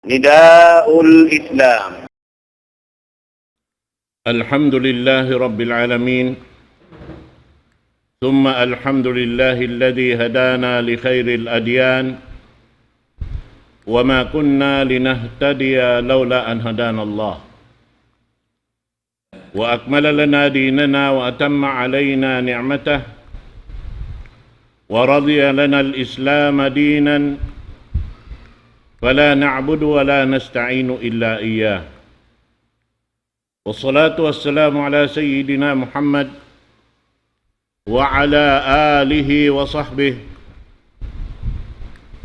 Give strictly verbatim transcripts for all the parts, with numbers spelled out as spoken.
نداء الإسلام. الحمد لله رب العالمين، ثم الحمد لله الذي هدانا لخير الأديان، وما كنا لنهتدي لولا أن هدانا الله، وأكمل لنا ديننا وأتم علينا نعمته ورضي لنا الإسلام دينا، فلا نعبد ولا نستعين إلا إياه. والصلاة والسلام على سيدنا محمد وعلى آله وصحبه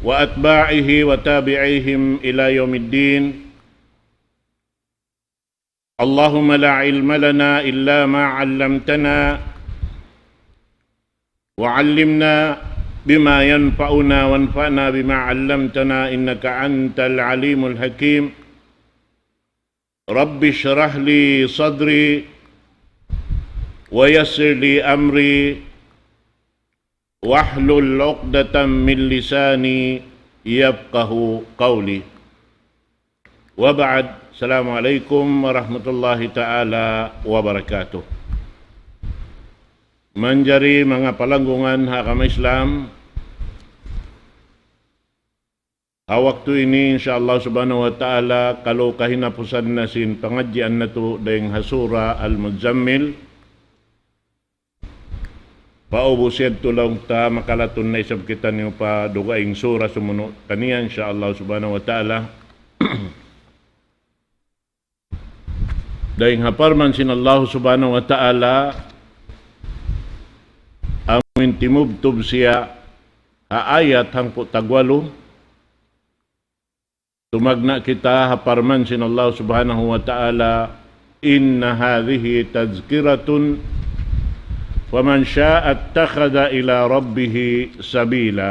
وأتباعه وتابعيهم إلى يوم الدين. اللهم لا علم لنا إلا ما علمتنا، وعلمنا بما ينفعنا، وانفعنا بما علمتنا، إنك أنت العليم الحكيم. رب اشرح لي صدري، ويسر لي أمري، واحلل عقدة من لساني يفقه قولي. وبعد، السلام عليكم ورحمة الله تعالى وبركاته. Manjari manga palanggungan ha agama Islam, ha waktu ini, insya Allah subhanahu wa ta'ala, kalu kahinapusan na sin pangadjian natu' dayn ha Surah Al-Muzammil, paubus yadtu laung ta, makalatun na isab kitaniyu pa dugaing surah sumunu' kaniya, insya Allah subhanahu wa ta'ala. Dayn ha parman sin Allah subhanahu wa ta'ala, amuin timubtub siya ha ayat hangpu' tagwalu, tumagna' kita ha parman sin Allah subhanahu wa ta'ala, إن هذه تذكرة فمن شاء اتخذ إلى ربه سبيلا.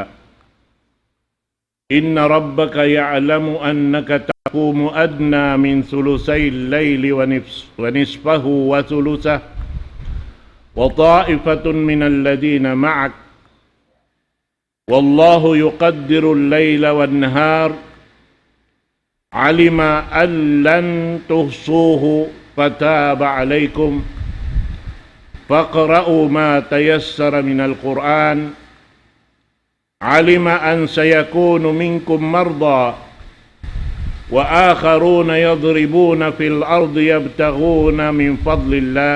إن ربك يعلم أنك تقوم أدنى من ثلثي الليل ونفس-، ونصفه وثلثه وطائفة من الذين معك، والله يقدر الليل والنهار، علم أن لن تحصوه فتاب عليكم، فاقرؤوا ما تيسر من القرآن، علم أن سيكون منكم مرضى وآخرون يضربون في الأرض يبتغون من فضل الله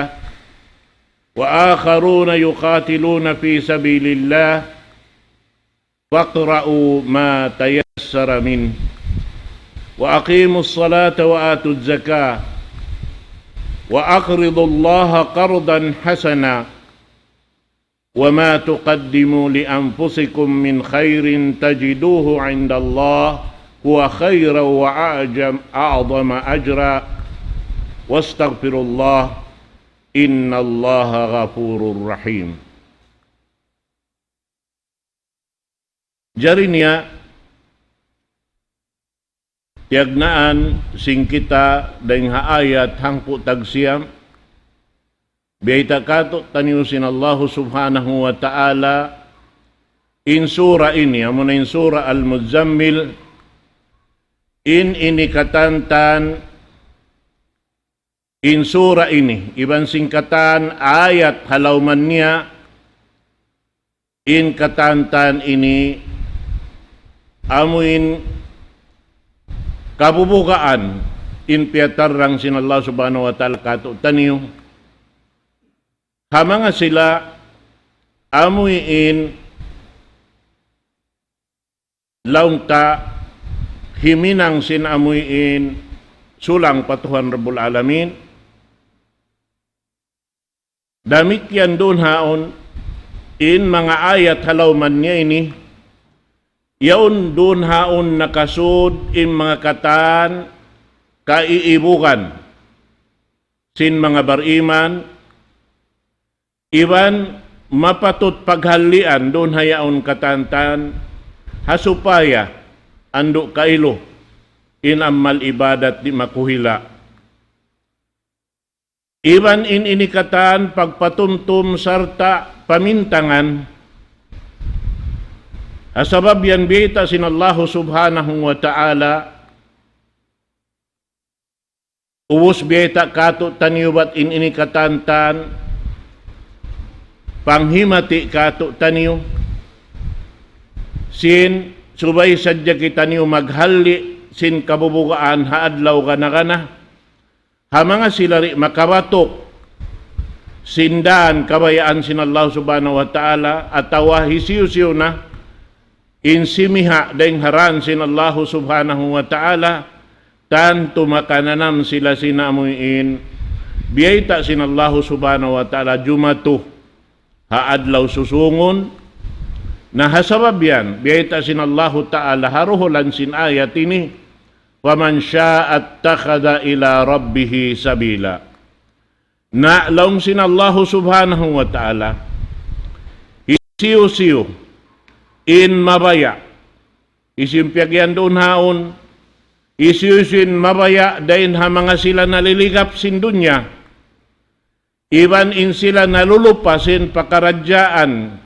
وآخرون يقاتلون في سبيل الله، فاقرؤوا ما تيسر منه، وأقيموا الصلاة وآتوا الزكاة، وأقرضوا الله قرضا حسنا، وما تقدموا لأنفسكم من خير تجدوه عند الله هو خيرا وأعجم-، أعظم أجرا، واستغفروا الله، إن الله غفور رحيم. Jari niya, tiyagnaan sin kita dayn ha ayat hangpu' tagsiyam, biyayta' kātu'niyu sin Allahu subhanahu wa ta'ala, in surah ini, amuna in surah Al-Muzammil, in ini katantan, in surah ini, iban sin katan ayat ha lawman niya, in katantan ini, amuin kabubugaan, in piyatarrang sin Allah subhanahu wa ta'ala kātu'niyu. Ha manga sila, amuin laung ta himinang sin amuin sulang pa Tuhan Rabbul Alamin. Damikkiyan duun haun in manga ayat ha lawman niya ini, yaun duun haun nakasud in manga katan kaiibugan sin manga bariman, iban mapatut paghallian duun ha yaun katantan, ha supaya andu' kailu in amal ibadat di' makuhila. Iban in ini katan pagpatumtum sarta' pamintangan, ha sabab yan biyayta' sin Allahu subhanahu wa ta'ala, Ubus biyayta' kātu'niyu bat in ini katantan, panghimati kātu'niyu, sin subay sadja kitaniyu maghalli' sin kabubugaan ha adlaw gana-gana, ha manga sila di' makabatuk sin dān kabayaan sin Allah Subhanahu wa Ta'ala, atawa hisiyu-siyu na in simiha' dayn ha dān sin Allah Subhanahu wa Ta'ala, tantu makananam sila sin amuin biyayta' sin Allah Subhanahu wa Ta'ala jumatu ha adlaw susungun. Na ha sabab yan, biyayta' sin Allah Ta'ala ha duhulan sin ayat ini, فَمَنْ شَاءَ اتَّخَذَ إِلَى رَبِّهِ سَبِيلًا. Na laung sin Allah Subhanahu wa Ta'ala, hisiyu-siyu in mabaya', hisiyu in piyag'iyan duun haun, hisiyu-siyu in mabaya' dayn ha manga sila naliligap sin dunya, iban in sila nalulupa sin pakaradjaan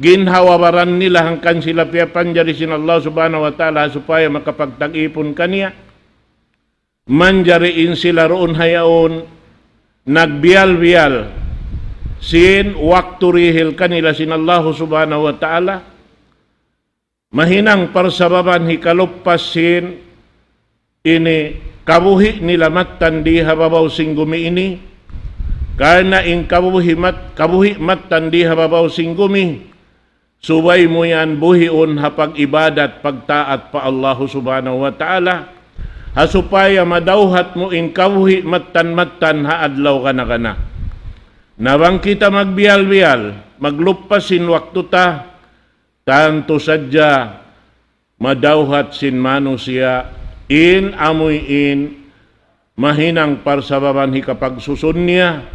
ginhawa-baran nila hangkan sila piyapanjari sin Allah Subhanahu wa Ta'ala supaya makapagtag-ipun kaniya. Manjari in sila duun ha yaun nagbiyal-biyal sin waktu dihil kanila sin Allah Subhanahu wa Ta'ala, mahinang parsababan hikaluppas sin ini kabuhi' nila mattan di ha babaw sin gumi ini. Karna' in kabuhi' mat-, kabuhi' mattan di ha babaw sin gumi, subay mu yan buhiun ha pag-ibadat, pagtaat pa Allahu Subhanahu wa Ta'ala, ha supaya madawhat mu in kabuhi' mattan-mattan ha adlaw gana-gana. Na bang kita magbiyal-biyal, magluppas sin waktu ta, tantu sadja madawhat sin manusiya' in amuin mahinang parsababan hikapagsusun niya,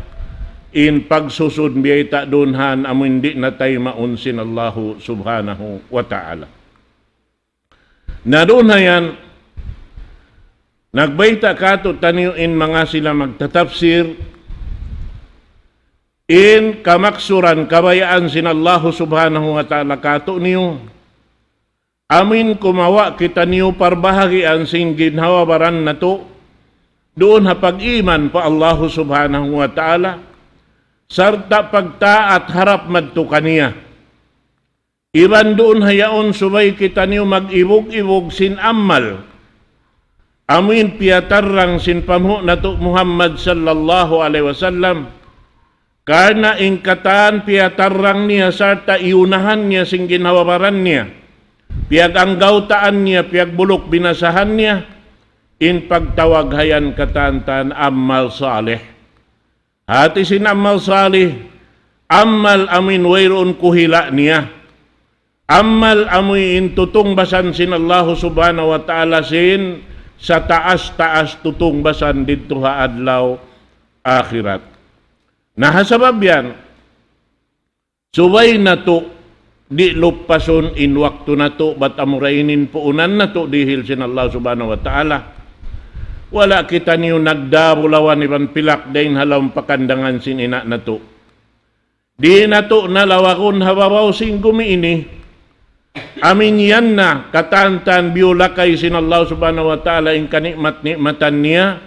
in pagsusun biyayta' duun haun amuin di' na taymaun sin Allahu Subhanahu wa Ta'ala. Na duun ha yan, nagbayta' kātu'niyu in manga sila magtatapsir, in kamaksuran kabayaan sin Allahu Subhanahu wa Ta'ala kātu'niyu, amuin kumawa' kitaniyu parbahagian sin ginhawa-baran natu', duun ha pag-iman pa Allahu Subhanahu wa Ta'ala, sarta' pagtaat harap madtu kaniya. Iban duun ha yaun subay kitaniyu mag-ibug-ibug sin amal amuin piyatarrang sin panghu' natu' Muhammad sallallahu alayhi wasallam. Karna' in katan piyatarrang niya sarta' iyunahan niya sin ginhawa-baran niya, piyaganggawtaan niya, piyagbuluk binasahan niya, in pagtawag ha yan katantan amal salih. Hati sin amal salih, amal amuin wayruun kuhila' niya. Amal amuin tutungbasan sin Allahu Subhanahu wa Ta'ala sin sataas-taas tutungbasan didtu ha adlaw akhirat. Na ha sabab yan, subay natu' di' luppasun in waktu natu', bat amura ini in puunan natu' dihil sin Allah Subhanahu wa Ta'ala. Wala' kitaniyu nagdabulawan iban pilak dayn ha lawm pakandangan sin ina' natu'. Di' natu' nalawagun ha babaw sin gumi ini. Amuin yan na katantan biyulakay sin Allah Subhanahu wa Ta'ala in kanikmat-nikmatan niya.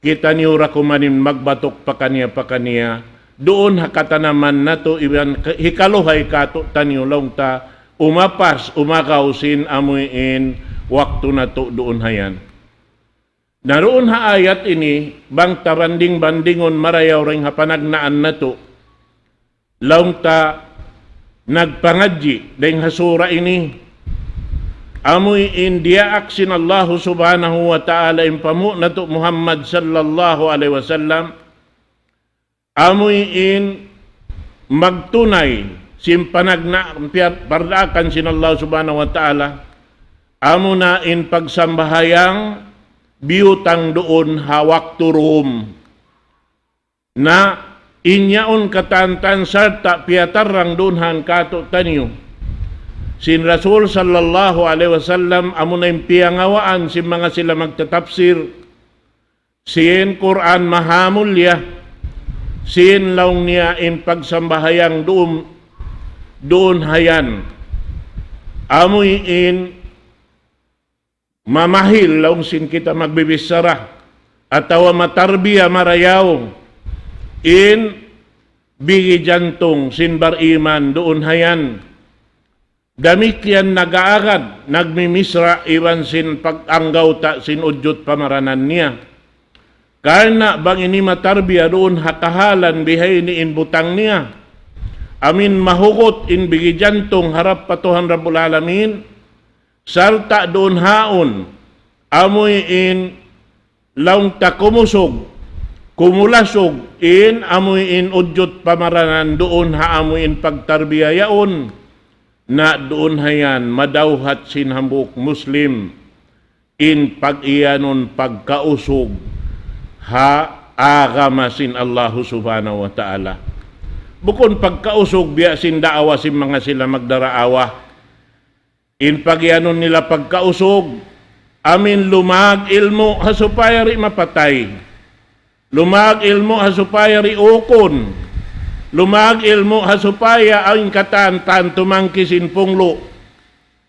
Kitaniyu ra kuman in magbatuk pakaniya-pakaniya duun ha katanaman natu' iban ka-, hikaluhay kātu'niyu laung ta umapas, umagaw sin amuin waktu natu' duun ha yan. Na duun ha ayat ini, bang ta banding-bandingun marayaw dayn ha panagnaan natu'. Laung ta nagpangadji' dayn ha sura ini, amuin diyaak sin Allahu Subhanahu wa Ta'ala in panghu' natu' Muhammad sallallahu alayhi wasallam, amuin magtunay sin panagna-, piya-, pardaakan sin Allah Subhanahu wa Ta'ala, amuna in pagsambahayang biyutang duun ha waktu dum. Na in yaun katantan sarta' piyatarrang duun ha yan kātu'niyu sin Rasul sallallahu alayhi wasallam, amuna in piyangawaan sin manga sila magtatapsir sin Qur'an mahamulliya, sin laung niya in pagsambahayang duun, duun ha yan. Amuin mamahil laung sin kita magbibichara. atawa matarbiya marayaw in bigi jantung sin bariman duun hayan. Damikkiyan nag-aagad, nagmimisra iban sin pag-anggawta' sin udjut pamaranan niya. Karna' bang ini matarbiya duun ha kahalan bihaini in butang niya. Amin mahugut in bigi jantung harap pa Tuhan Rabbul Alamin, sarta' duun haun, amuin laung ta kumusug, kumulasug, in amuin udjut pamaranan duun ha amuin pagtarbiya yaun, na duun hayan madawhat sin hambuuk Muslim in pag-iyanun pagkausug ha agama sin Allahu Subhanahu wa Ta'ala. Bukun pagkausug biya' sin daawa sin manga sila magdaraawa. In pag-iyanun nila pagkausug, amin lumag ilmu' ha supaya di' mapatay. Lumag ilmu' ha supaya di' ukun. Lumag ilmu' ha supaya in katan-katan tumangki sin punglu'.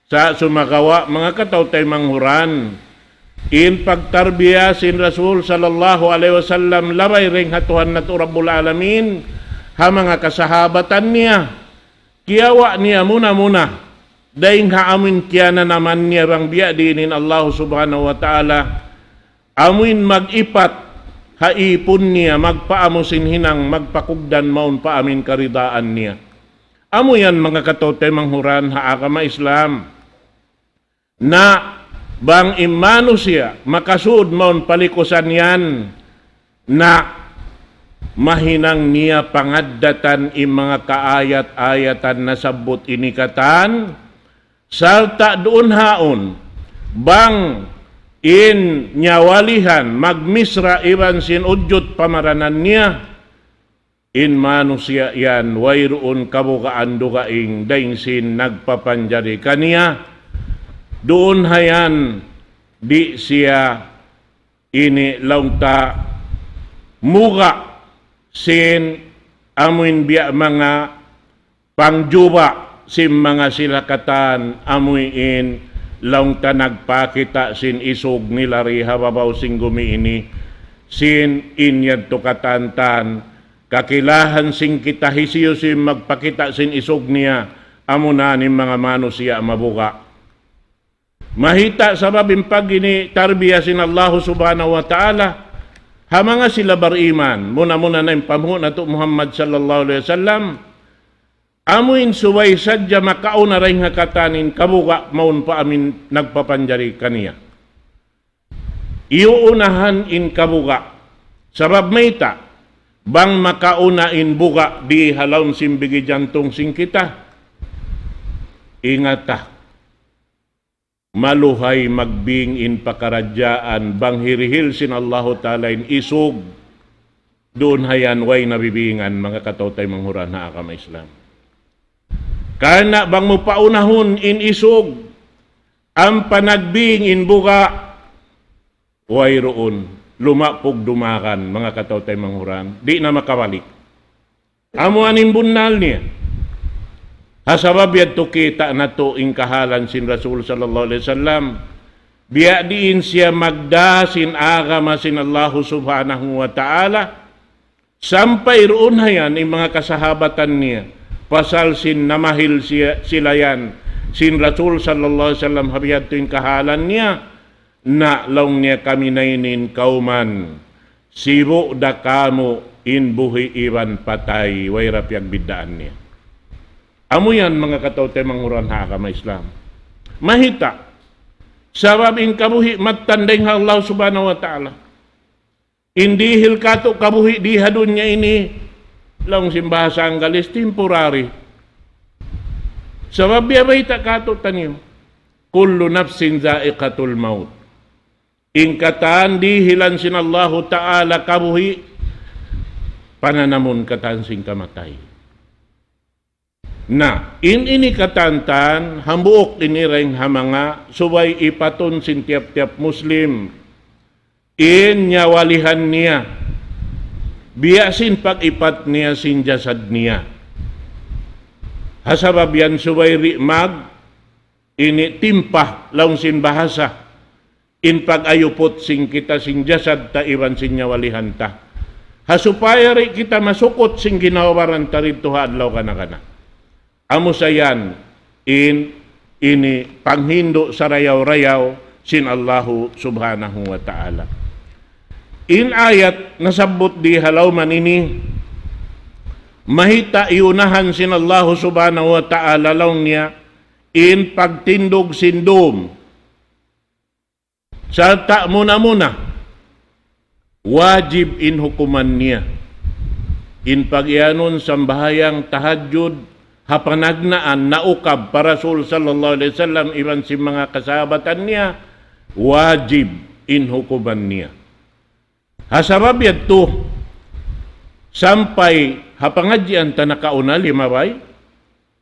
Sa' sumagawa', manga kataw-taymanghuran, in pagtarbiya sin Rasul sallallahu alayhi wasallam labay dayn ha Tuhan natu' Rabbul Alamin, ha manga kasahabatan niya. Kiyawa' niya muna-muna dayn ha amuin kiyananaman niya bang biya' diin in Allah Subhanahu wa Ta'ala, amuin mag-ipat ha ipun niya, magpaamu sin hinang, magpakugdan mawn pa amuin karidaan niya. Amu yan, manga kataw-taymanghuran ha agama Islam, na bang in manusiya' makasud mawn palikusan yan, na mahinang niya pangaddatan in manga kaayat-ayatan nasabbut ini katan, sarta' duun haun, bang in nyawalihan magmisra iban sin udjut pamaranan niya, in manusiya' yan wayruun kabugaan dugaing dayn sin nagpapanjari kaniya, duun hayan di' siya ini laung ta muga' sin amuin biya' manga pangjuba' sin manga sila katan amuin laung ta nagpakita' sin isug nila di ha babaw sin gumi ini, sin in yadtu katan-katan kakilahan sin kita hisiyu sin magpakita' sin isug niya, amuna in manga manusiya' mabuga'. Mahita' sabab in pag-ini tarbiya sin Allahu Subhanahu wa Ta'ala ha manga sila bariman, muna-muna na in panghu' natu' Muhammad sallallahu alayhi wasallam, amuin subay sadja makauna dayn ha katan in kabuga' mawn pa amuin nagpapanjari kaniya. Iyuunahan in kabuga'. Sabab mayta', bang makauna in buga' di ha lawm sin bigi jantung sin kita, ingata, maluhay magbing in pakaradjaan bang hirihil sin Allahu Ta'ala in isug, duun hayan way nabibingan, manga kataw-taymanghuran ha agama Islam. Karna' bang mu paunahun in isug, ampa nagbing in buga', wayruun, lumapug dumagan, manga kataw-taymanghuran, di' na makabalik. Amu yan in bunnal niya. Ha sabab yadtu kita' natu' in kahalan sin Rasul sallallahu alayhi wasallam. Biya' diin siya magdā sin agama sin Allahu Subhanahu wa Ta'ala. Sampay duun hayan in manga kasahabatan niya. Pasal sin namahil siya, sila yan sin Rasul sallallahu alayhi wasallam ha biya' yadtu in kahalan niya. Na laung niya kami na ini in kawman, sibu' da kamu in buhi' iban patay, way da piyagbiddaan niya. Amu yan manga kataw-taymanghuran ha agama Islam. Mahita', sabab in kabuhi' mattan dayn ha Allah Subhanahu wa Ta'ala. In dihil katu' kabuhi' di ha dunya ini, laung sin bahasa Anggalis, temporary. Sabab biya' bayta' katu'taniyu, كل نفس ذائقة الموت. In katan dihilan sin Allahu Ta'ala kabuhi', pananamun katan sin kamatay. Na, in ini katan-katan, hambuuk ini dayn ha manga subay ipatun sin tiyap-tiyap Muslim. In nyawalihan niya, biya' sin pag-ipat niya sin jasad niya. Ha sabab yan subay di' mag, ini timpa laung sin bahasa. in pag-ayuput sin kita sin jasad ta iban sin nyawalihan ta. Ha supaya di' kita masukut sin ginhawa-baran ta didtu ha adlaw kana-kana. Amu sa yan in ini panghindu' sarayaw-rayaw sin Allahu Subhanahu wa Ta'ala. In ayat nasabbut di ha lawm ini, mahita iyunahan sin Allahu Subhanahu wa Ta'ala laung niya in pagtindug sin dum. Sarta' muna-muna, wajib in hukuman niya. In pag-iyanun sambahayang tahajjud, ha panagnaan naukab pa Rasul sallallahu alayhi wasallam iban sin manga kasahabatan niya, wajib in hukuman niya. Ha sabab yadtu, sampay ha pangadjian ta nakauna limabay,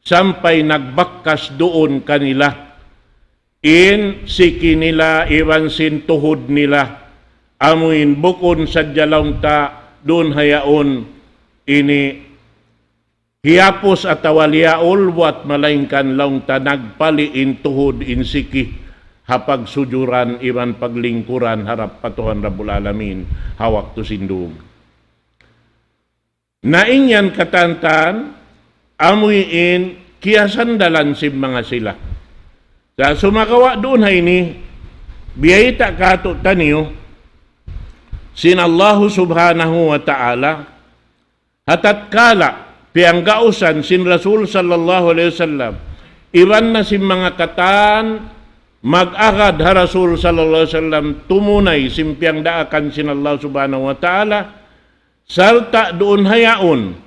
sampay nagbakkas duun kanila in siki nila iban sin tuhud nila, amuin bukun sadja laung ta duun ha yaun ini hiyapus atawa liyaul buat malaingkan laung ta nagpali' in tuhud in siki ha pagsujuran iban paglingkuran harap pa Tuhan Rabbul Alamin ha waktu sin dum. Na in yan katantan, amuin kiyasandalan sin manga sila. Sa' sumagawa' duun ha ini, biyayta' kātu'niyu sin Allahu Subhanahu wa Ta'ala, ha tatkala piyanggausan sin Rasul sallallahu alayhi wasallam, iban na sin manga katan mag-agad ha Rasul sallallahu alayhi wasallam tumunay sin piyangdaakan sin Allah Subhanahu wa Ta'ala, sarta' duun ha yaun,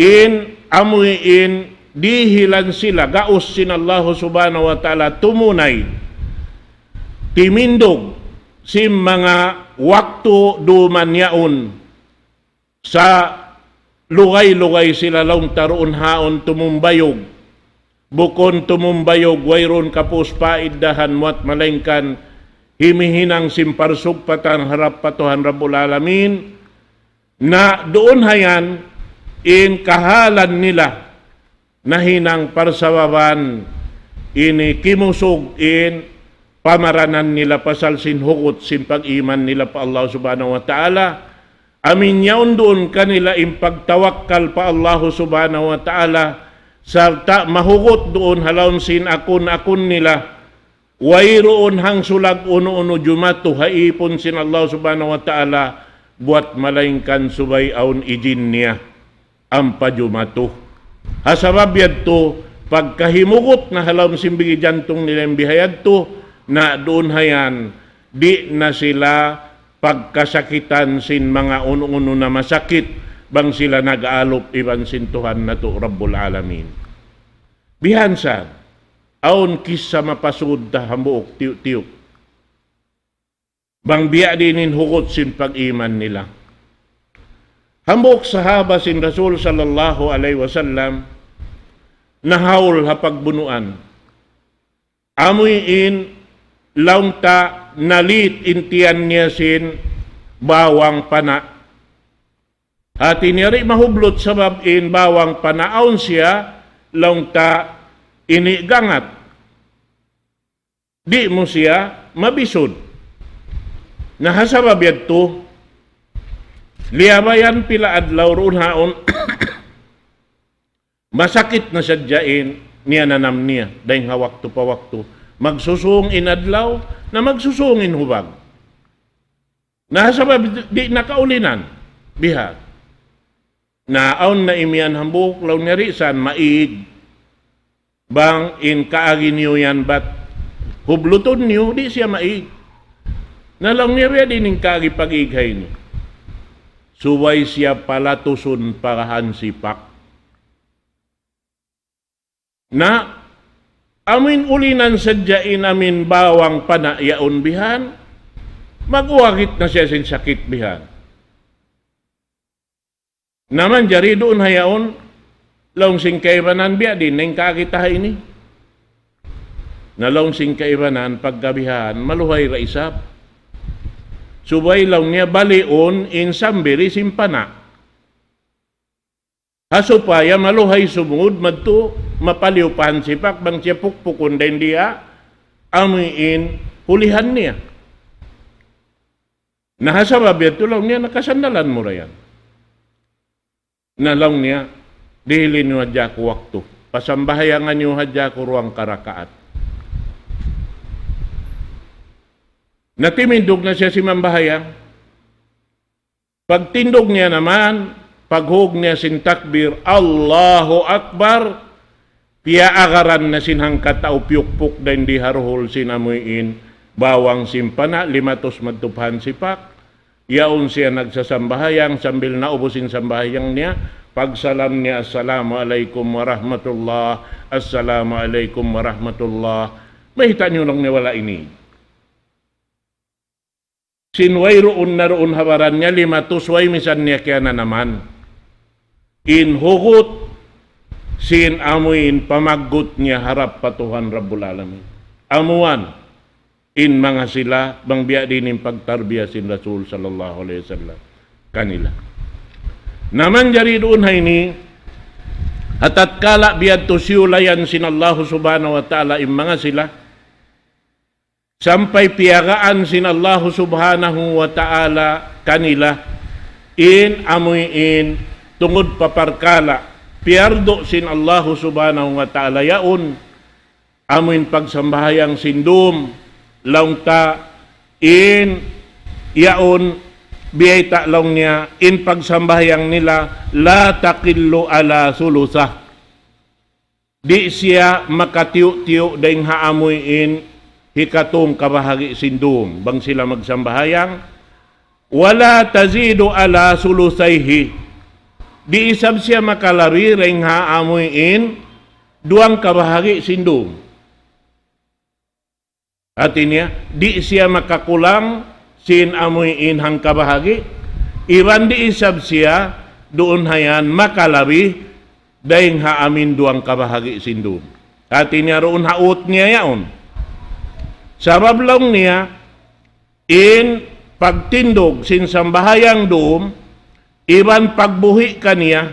in amuin dihilan sila gaus sin Allahu Subhanahu wa Ta'ala tumunay, timindug sin manga waktu duman yaun, sa' lugay-lugay sila laung ta duun ha yaun tumumbayug. Bukun tumumbayug, wayruun kapus paiddahan muat malaingkan himihinang sin parsugpatan harap pa Tuhan Rabbul Alamin, na duun ha yan in kahalan nila nahinang parsababan ini kimusug in pamaranan nila pasal sin hugut sin pag-iman nila pa Allah Subhanahu wa Ta'ala. Amuin yaun duun kanila in pagtawakkal pa Allah Subhanahu wa Ta'ala, sarta' mahugut duun ha lawm sin akun-akun nila, wayruun hangsulag unu-unu jumatu ha ipun sin Allah Subhanahu wa Ta'ala, buat malaingkan subay awn ijin niya ampa jumatu. Ha sabab yadtu, pagka himugut na ha lawm sin bigi jantung nila in bihayadtu, na duun ha yan, di' na sila pagkasakitan sin manga unu-unu na masakit, bang sila nag-alup iban sin Tuhan natu' Rabbul Alamin. Bihan sa, awn kissa mapasud ta hambuuk tiyu'-tiyu'. Bang biya' diin in hugut sin pag-iman nila. Hambuuk sahaba sin Rasul sallallahu alayhi wasallam nahaul ha pagbunuan. Amuin laung ta nalit in tiyan niya sin bawang pana'. Hati niya di' mahublut sabab in bawang pana' awn siya laung ta ini gangat. Di' mu siya mabisud. Na ha sabab yadtu, liyabayan pila adlaw duun ha yaun, masakit na sadja in niyananam niya, dayng ha waktu pa waktu. Magsusung in adlaw, na magsusung in hubag. Na ha sabab di' na kaulinan, biha. Na awn na imiyan hambuuk, laung niya di' san maig. Bang in kaagi niyu yan bat hublutun niyu, di' siya maig. Na laung niya biya' diin in kaagi pag-ig ha ini. Subay siya palatusun pa hansipak. Na amuin ulinan sadja in amuin bawang pana' yaun bihan, mag-uwagit na siya sin sakit bihan. Na manjari duun ha yaun, laung sin kaibanan biya' diin na in kaagi ta ha ini. Na laung sin kaibanan pagka bihan, maluhay ra isab. Subay laung niya baliun in sambiri sin pana'. Ha supaya maluhay sumud madtu mapaliw pa hansipak bang siya pukpukun dayn diya, amuin hulihan niya. Na ha sabab yadtu laung niya, nakasandalan mu ra yan. Na laung niya, dihili niyu hadja aku waktu. Pasambahayangan niyu hadja aku duwang ka rakaat. Na timindug na siya simambahayang. Pagtindug niya naman, paghug niya sin takbir, "Allahu Akbar," piyaagaran na sin hangkatau piyukpuk dayn di ha duhul sin amu in bawang sin pana', limatus madtu pa hansipak. Yaun siya nagsasambahayang, sambil naubus in sambahayang niya, pagsalam niya, "Assalamu alaykum warahmatullah, assalamu alaykum warahmatullah." Mayta' niyu laung niya wala' ini. Sin wayruun na duun ha baran niya, limatus way misan niya kiyananaman. In hugut sin amu in pamaggut niya harap pa Tuhan Rabbul Alamin. Amuan in manga sila, bang biya' diin in pagtarbiya sin Rasul sallallahu alayhi wasallam kanila. Na manjari duun ha ini, ha tatkala biya' tu siyulayan sin Allahu Subhanahu wa Ta'ala in manga sila, sampay piyagaan sin Allahu Subhanahu wa Ta'ala kanila in amu in tungud pa parkala' piyardu sin Allahu Subhanahu wa Ta'ala yaun, amu in pagsambahayang sin dum, laung ta in yaun, biyayta' laung niya, in pagsambahayang nila, لا تقل على ثلثه. Di' siya makatiyu'-tiyu' dayn ha amuin hikatung kabahagi' sin dum. Bang sila magsambahayang, ولا تزيد على ثلثيه. Di' isab siya makalabi dayn ha amuin duwang kabahagi' sin dum. Hati niya, di' siya makakulang sin amuin hangkabahagi', iban di' isab siya duun hayan makalabi dayn ha amuin duwang kabahagi' sin dum. Hati niya duun ha ut niya yaun. Sabab laung niya, in pagtindug sin sambahayang dum, iban pagbuhi' kaniya,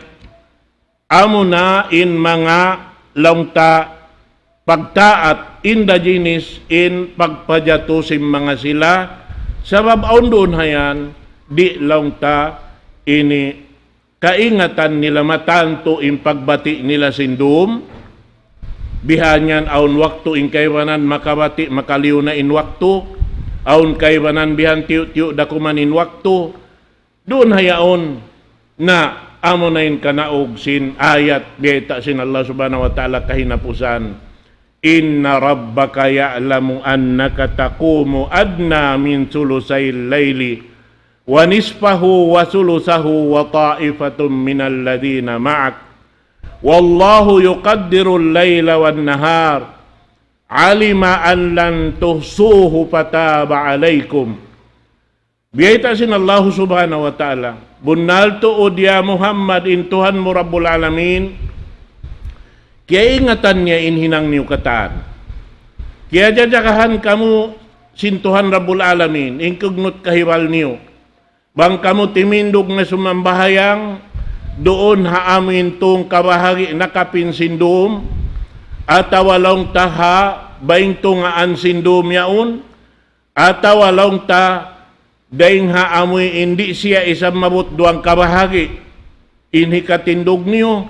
amuna in manga laung ta pagtaat, inda jinis in pagpajatu sin manga sila, sabab awn duun hayan, di' laung ta ini kaingatan nila matantu in pagbati' nila sin dum, bihan yan awn waktu in kaibanan makabati' makaliyu na in waktu, awn kaibanan bihan tiyu'-tiyu' da kuman in waktu, duun hayaun na amu na in kanaug sin ayat biyayta' sin Allah Subhanahu wa Ta'ala kahinapusan. إن ربك يعلم أنك تقوم أدنى من ثلثي الليل ونصفه وثلثه وطائفة من الذين معك والله يقدر الليل والنهار علم أن لن تحصوه فتاب عليكم. Biyayta' sin Allahu Subhanahu wa Ta'ala, bunnal tuud ya Muhammad in Tuhan mu Rabbul Alamin, kiyaingatan niya in hinang niyu katan. Kiyajajagahan kamu sin Tuhan Rabbul Alamin, in kugnut kahibal niyu. Bang kamu timindug na sumambahayang, duun ha amuin tung kabahagi' nakapin sin dum, atawa laung ta ha baing tungaan sin dum yaun, atawa laung ta dayn ha amuin di' siya isab maabut duwang kabahagi' in hikatindug niyu,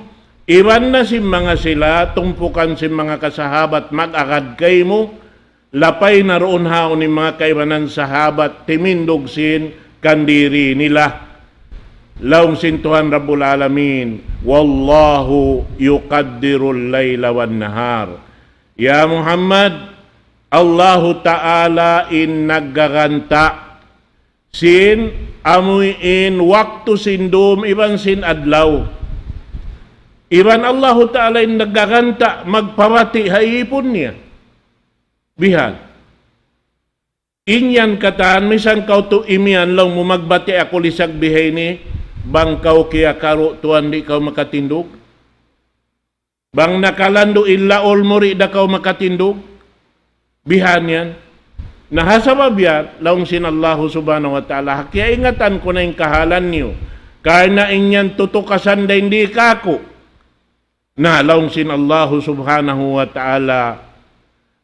iban na sin manga sila, tumpukan sin manga kasahabat mag-agad kaymu, lapay na duun haun in manga kaibanan sahabat, timindug sin kandiri nila. Laung sin Tuhan Rabbul Alamin, والله يقدر الليل والنهار. Ya Muhammad, Allahu Ta'ala in naggaganta' sin amuin waktu sin dum iban sin adlaw. Iban Allahu Ta'ala in naggaganta' magpabati' ha ipun niya. Bihal. In yan katan, misan kaw tu imiyan laung mu magbati' aku lisag bihaini, bang kaw kiyakaru' tuwan di' kaw makatindug. Bang nakalandu' in laul mu di' da kaw makatindug. Bihan yan. Na ha sabab yan, laung sin Allahu Subhanahu wa Ta'ala, ha kiyaingatan ku na in kahalan niyu. Karna' in yan tutukasan da in di' kaku'. Na laung sin Allahu Subhanahu wa Ta'ala,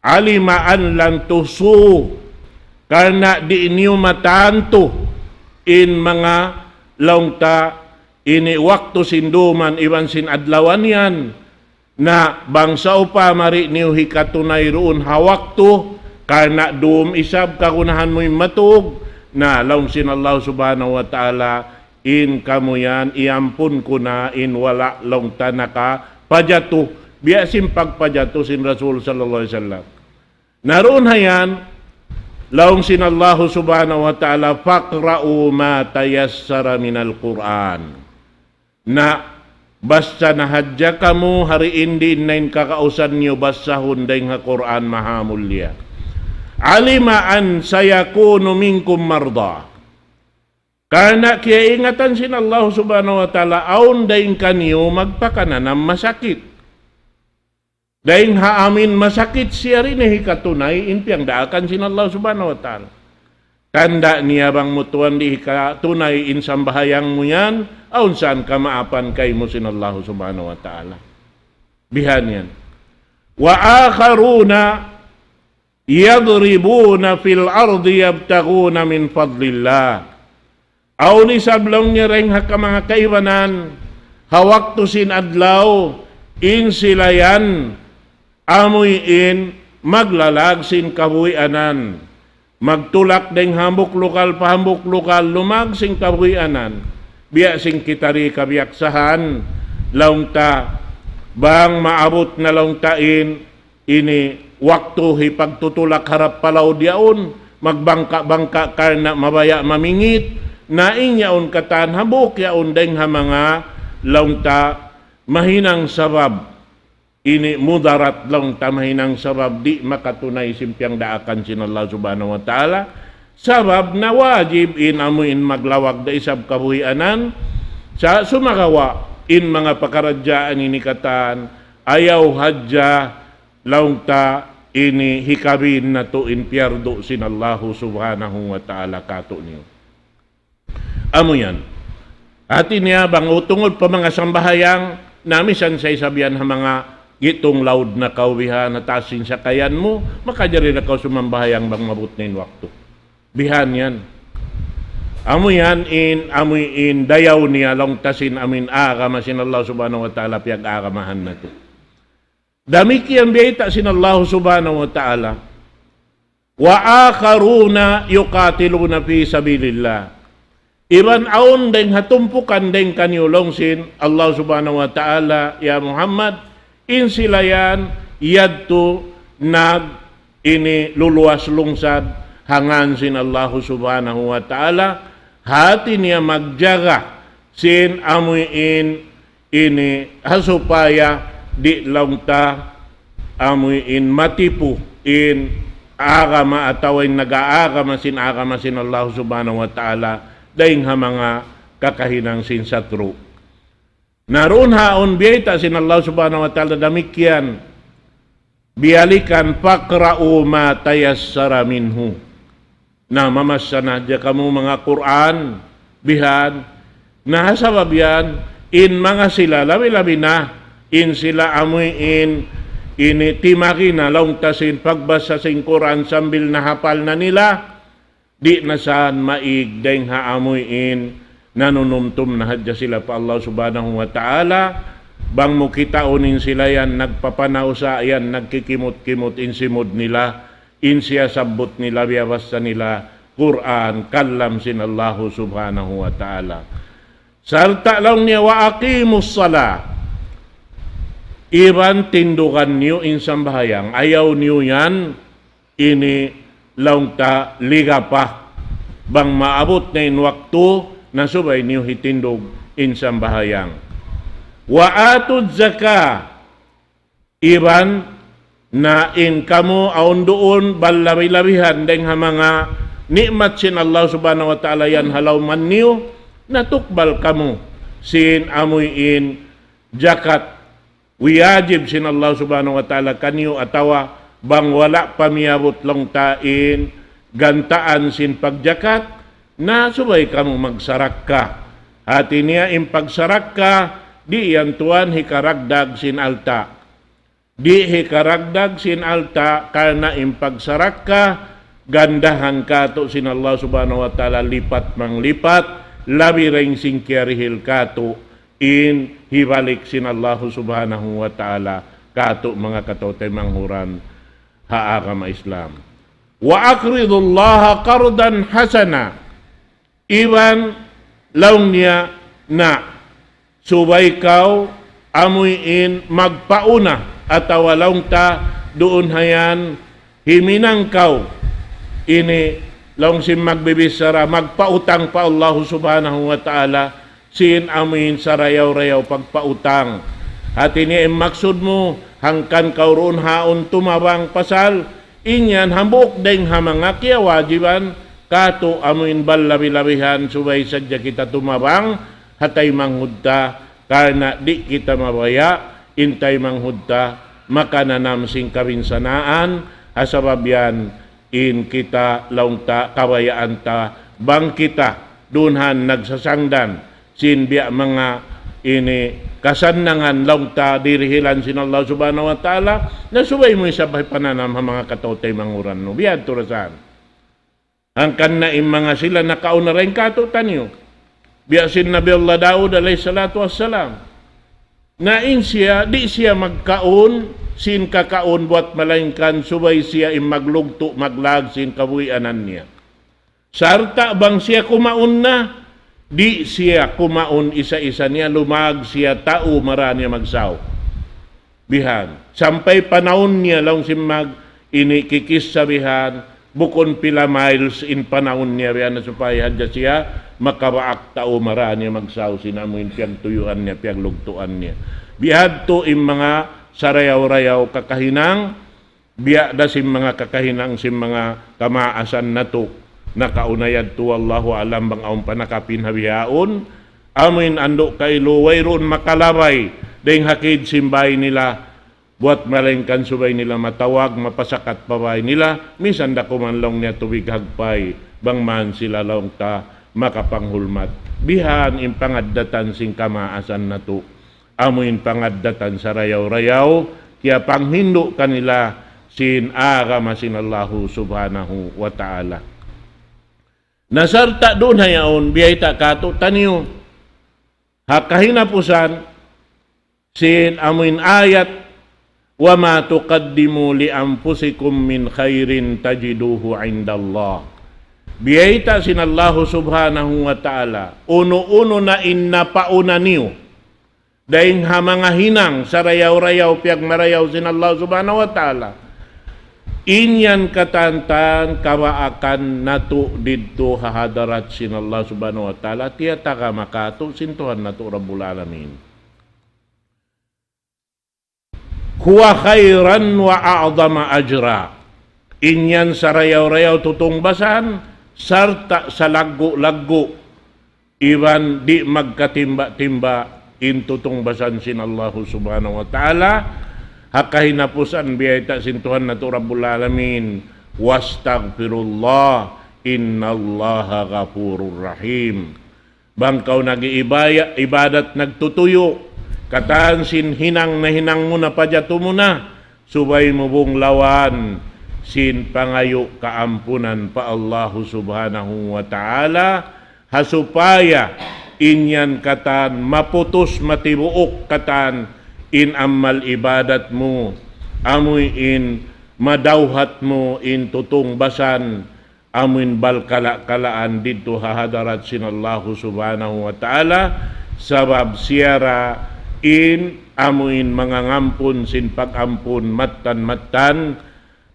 علم أن لن تحصوه. Karna' di' niyu matantu in manga laung ta ini waktu sin duman iban sin adlawan yan. Na bang sawpama di' niyu hikatunay duun ha waktu, karna' dum isab kagunahan mu in matug, na laung sin Allah Subhanahu wa Ta'ala, in kamu yan, iyampun ku na in wala' laung ta nakapajatu, biya' sin pagpajatu sin Rasul sallallahu alayhi wasallam. Na duun ha yan, laung sin Allahu Subhanahu wa Ta'ala, فاقرؤوا ما تيسر من القرآن. Na, basa na hadja kamu, hari in di' na in kakausan niyu basahun dayn ha Qur'an maha mulia. علم أن سيكون منكم مرضى. Karna' kiyaingatan sin Allah Subhanahu wa Ta'ala, awn dayn kaniyu magpakananam masakit. Dayn ha amin masakit siya, di' niya hikatunay in piyagdaakan sin Allah Subhanahu wa Ta'ala. Tanda' niya bang mu tuwan di' hikatunay in sambahayang mu yan, awn saan kamaapan kaymu sin Allah Subhanahu wa Ta'ala. Bihan yan. وآخرون يضربون في الأرض يبتغون من فضل الله. Awn isab laung niya dayn ha ka-, manga kaibanan, ha waktu sin adlaw, in sila yan, amuin maglalag sin kabuhianan. Magtulak dayn hambuuk lugal pa hambuuk lugal, lumag sin kabuhianan. Biya' sin kita di kabiyaksahan, laung ta, bang maabut na laung ta in, ini waktu hipagtutulak harap pa laud yaun, magbangka'-bangka' karna' mabaya' mamingit, na in yaun katan hambuuk yaun dayn ha manga laung ta mahinang sabab. Ini mudarat laung ta mahinang sabab di' makatunay sin piyagdaakan sin Allah Subhanahu wa Ta'ala. Sabab na wajib in amuin maglawag da isab kabuhianan. Sa' sumagawa' in manga pakaradjaan ini katan, ayaw hadja laung ta ini hikabin natu' in piyardu sin Allahu Subhanahu wa Ta'ala kātu'niyu. Amu yan. Hati niya bang utungud pa manga sambahayang, na misan sa isab yan ha manga gitung laud na kaw bihan ha taas sin sakayan mu, makajari na kaw sumambahayang bang maabut na in waktu. Bihan yan. Amu yan in, amu in dayaw niya laung ta sin amuin agama sin Allah Subhanahu wa Ta'ala piyag-agamahan natu'. Damikkiyan biyayta' sin Allah Subhanahu wa Ta'ala. وآخرون يقاتلون في سبيل الله. Iban awn dayn ha tumpukan dayn kaniyu laung sin Allah Subhanahu wa Ta'ala, ya Muhammad, in sila yan yadtu nag ini luluwas lungsad ha ngan sin Allah Subhanahu wa Ta'ala, hati niya magjaga sin amuin ini ha supaya di' laung ta amuin matipu in agama atawa in nag-aagama sin agama sin Allah Subhanahu wa Ta'ala dayn ha manga kakahinang sin satru'. Na duun ha awn biyayta' sin Allah Subhanahu wa Ta'ala damikkiyan, biyalikan, فاقرؤوا ما تيسر منه. Na mamassa na hadja kamu manga Qur'an, bihan. Na ha sabab yan, in manga sila, labi-labi na, in sila amuin, ini timagi na laung ta sin pagbasa sin Qur'an sambil nahapal na nila, di' na saan maig dayn ha amuin, nanunumtum na hadja sila pa Allah Subhanahu wa Ta'ala, bang mu kitaun in sila yan, nagpapanausa yan, nagkikimut-kimut in simud nila, in siyasabbut nila, biyabassa nila, Qur'an, kalam sin Allahu Subhanahu wa Ta'ala. Sarta' laung niya, وأقيموا الصلاة. Iban tindugan niyu in sambahayang. Ayaw niyu yan, ini laung ta ligapa. Bang maabut na in waktu, na subay niyu hitindug in sambahayang. وآتوا الزكاة. Iban na in kamu awn duun balabi-labihan dayn ha manga ni'mat sin Allah Subhanahu wa Ta'ala yan ha lawm niyu, na tukbal kamu sin amuin jakat wiyajib sin Allah Subhanahu wa Ta'ala kaniyu atawa bang wala' pa miyabut laung ta in gantaan sin pagjakat, na subay kamu magsarakka. Hati niya in pagsarakka, di' yan tuwan hikaragdag sin alta'. Di' hikaragdag sin alta' karna' in pagsarakka, gandahan kātu' sin Allah Subhanahu wa Ta'ala lipat manglipat, labi dayn sin kiyarihil kātu', in hibalik sin Allah Subhanahu wa Ta'ala kātu', manga kataw-taymanghuran ha agama Islam. وأقرضوا الله قرضا حسنا. Iban laung niya na, subay kaw amuin magpauna, atawa laung ta duun hayan himinang kaw. Ini laung sin magbibichara, magpautang pa Allah Subhanahu wa Ta'ala, sin amuin sarayaw-rayaw pagpautang. Hati niya in maksud mu, hangkan kaw duun haun tumabang pasal, in yan hambuuk dayn ha manga kiyawajiban kātu', amuin bal labi-labihan subay sadja kita tumabang ha taymanghud ta, karna' di' kita mabaya' in taymanghud ta makananam sin kabinsanaan, ha sabab yan in kita laung ta kabayaan ta bang kita duun haun nagsasangdan sin biya' manga ini kasannangan laung ta dirihilan sin Allah Subhanahu wa Ta'ala, na subay mu isab hipananam ha manga kataw-taymanghuran mu. Biya' ha yan tuud saan. Hangkan na in manga sila nakauna dayn kātu'niyu. Biya' sin Nabi Allah Daud alayhi salatu wassalam. Na in siya, di' siya magkaun sin kakaun buwat malaingkan subay siya in maglugtu', maglag sin kabuhianan niya. Sarta' bang siya kumaun na, di' siya kumaun isa-isa niya, lumag siya tau mara niya magsaw. Bihan. Sampay panahun niya laung sin mag ini kikissa bihan, bukun pila miles in panahun niya bihan na supaya hadja siya makabaak tau mara niya magsaw sin amuin piyagtuyuan niya, piyaglugtuan niya. Bihadtu in manga sarayaw-rayaw kakahinang, biya' da sin manga kakahinang sin manga kamaasan natu'. Nakauna yadtu, wallahu a'lam, bang awn pa nakapin ha bihaun. Amuin andu' kailu, wayruun makalabay dayn ha kid sin bāy nila. Buwat malaingkan subay nila matawag, mapasakat pa bāy nila, misan da kuman laung niya tubig hagpay, bang man sila laung ta makapanghulmat. Bihan in pangaddatan sin kamaasan natu'. Amuin pangaddatan sarayaw-rayaw, kiyapanghindu' kanila sin agama sin Allahu Subhanahu wa Ta'ala. Na sarta' duun hayaun, biyayta' kātu'niyu. Ha kahinapusan, sin amuin ayat, وما تقدموا لأنفسكم من خير تجدوه عند الله. Biyayta' sin Allahu Subhanahu wa Ta'ala, unu-unu na in napauna niyu dayn ha manga hinang sarayaw-rayaw piyagmarayaw sin Allah Subhanahu wa Ta'ala. In yan katantan kabaakan natu' didtu ha hadarat sin Allah Subhanahu wa Ta'ala, tiyatagama kātu' sin Tuhan natu' Rabbul Alamin. هو خيرا وأعظم أجرا. In yan sarayaw-rayaw tutungbasan, sarta' salaggu'-laggu', iban di' magkatimba-timba in tutungbasan sin Allahu Subhanahu wa Ta'ala. Ha kahinapusan biyayta' sin Tuhan natu' Rabbul Alamin, واستغفروا الله إن الله غفور رحيم. Bang kaw nag-iibaya-, ibadat nagtutuyu', katan sin hinang nahinang mu na pajatu mu na, subay mu bunglawan sin pangayu' kaampunan pa Allahu Subhanahu wa Ta'ala, ha supaya in yan katan maputus matibuuk katan in amal ibadat mu, amuin madawhat mu in tutungbasan, amuin balkala-kalaan didtu ha hadarat sin Allahu Subhanahu wa Ta'ala, sabab siya ra in amuin mangangampun sin pag-ampun mattan-mattan,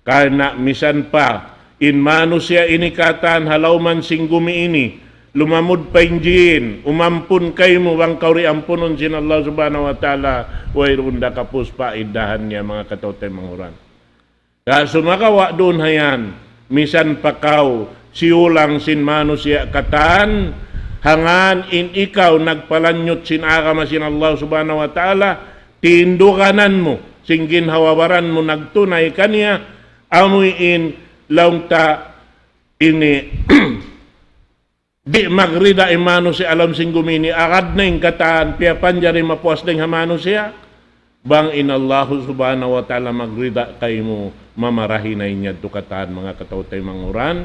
karna' misan pa in manusiya' ini katan ha lawm sin gumi ini, lumamud pa in jin, umampun kaymu bang kaw di' ampunun sin Allah Subhanahu wa Ta'ala, wayruun da kapus pa iddahan niya, manga kataw-taymanghuran. Ka sumagawa' duun hayan, misan pa kaw siyulang sin manusiya' katan, hangkan in ikaw nagpalanyut sin agama sin Allah Subhanahu wa Ta'ala, tinduganan mu sin ginhawa-baran mu nagtunay kaniya, amuin laung ta ini di' magrida in manusiya' ha lawm sin gumi ini, agad na in katan piyapanjari mapuas dayn ha manusiya'. Bang in Allahu Subhanahu wa Ta'ala magrida kaymu, mamarahi na in yadtu katan, manga kataw-taymanghuran,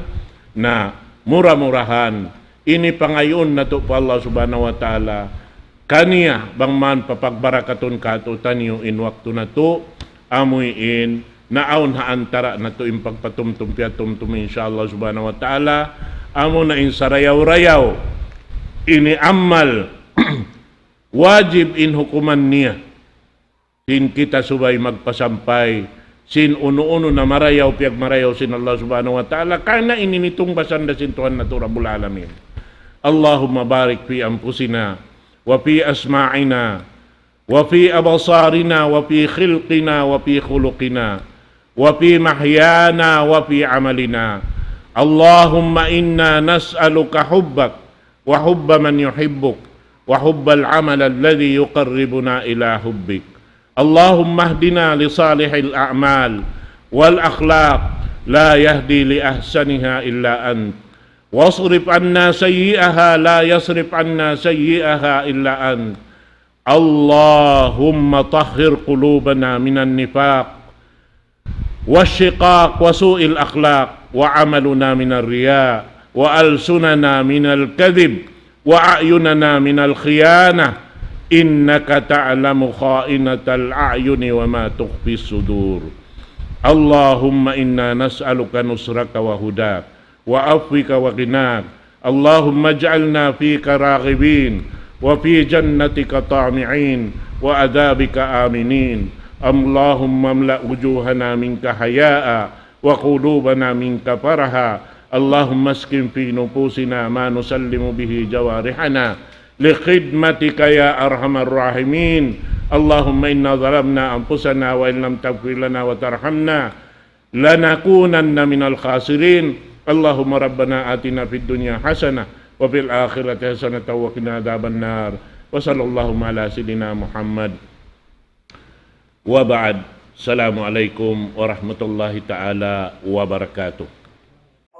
na mura-murahan, ini pangayuun natu' pa Allah Subhanahu wa Ta'ala, kaniya bang man papagbarakatun kātu'niyu in waktu natu', amuin naawn ha antara' natu' in pagpatumtum piyatumtum, insya Allah Subhanahu wa Ta'ala, amuna in sarayaw-rayaw, ini amal, wajib in hukuman niya. Sin kita subay magpasampay sin unu-unu na marayaw, piyagmarayaw sin Allah Subhanahu wa Ta'ala, karna' ini in tungbasan da sin Tuhan natu' Rabbul Alamin. اللهم بارك في أنفسنا وفي أسماعنا وفي أبصارنا وفي خلقنا وفي خلقنا وفي محيانا وفي عملنا. اللهم إنا نسألك حبك وحب من يحبك وحب العمل الذي يقربنا إلى حبك. اللهم اهدنا لصالح الأعمال والأخلاق، لا يهدي لأحسنها إلا أنت، واصرف عنا سيئها، لا يصرف عنا سيئها إلا أنت. اللهم طهر قلوبنا من النفاق والشقاق وسوء الأخلاق، وعملنا من الرياء، وألسننا من الكذب، وأعيننا من الخيانة، إنك تعلم خائنة الأعين وما تخفي الصدور. اللهم إنا نسألك نصرك وهداك وعفوك وغناك. اللهم اجعلنا فيك راغبين، وفي جنتك طامعين، وعذابك آمنين. اللهم املأ وجوهنا منك حياء، وقلوبنا منك فرحا. اللهم اسكن في نفوسنا ما نسلم به جوارحنا لخدمتك يا أرحم الراحمين. اللهم إنا ظلمنا أنفسنا وإن لم تغفر لنا وترحمنا لنكونن من الخاسرين. اللهم ربنا آتنا في الدنيا حسنة وفي الآخرة حسنة وقنا عذاب النار. وصلى الله على سيدنا محمد وبعد. السلام عليكم ورحمة الله تعالى وبركاته.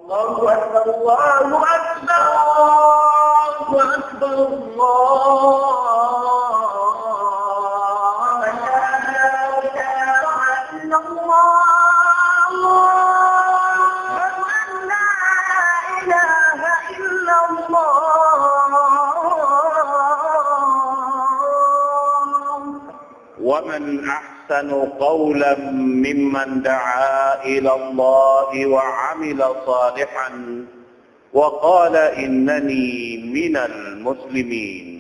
الله أكبر، الله أكبر، الله أكبر، الله أكبر. أشهد أن لا إله إلا الله. أشهد أن لا إله إلا الله. ومن أحسن قولا ممن دعا إلى الله وعمل صالحا وقال إنني من المسلمين.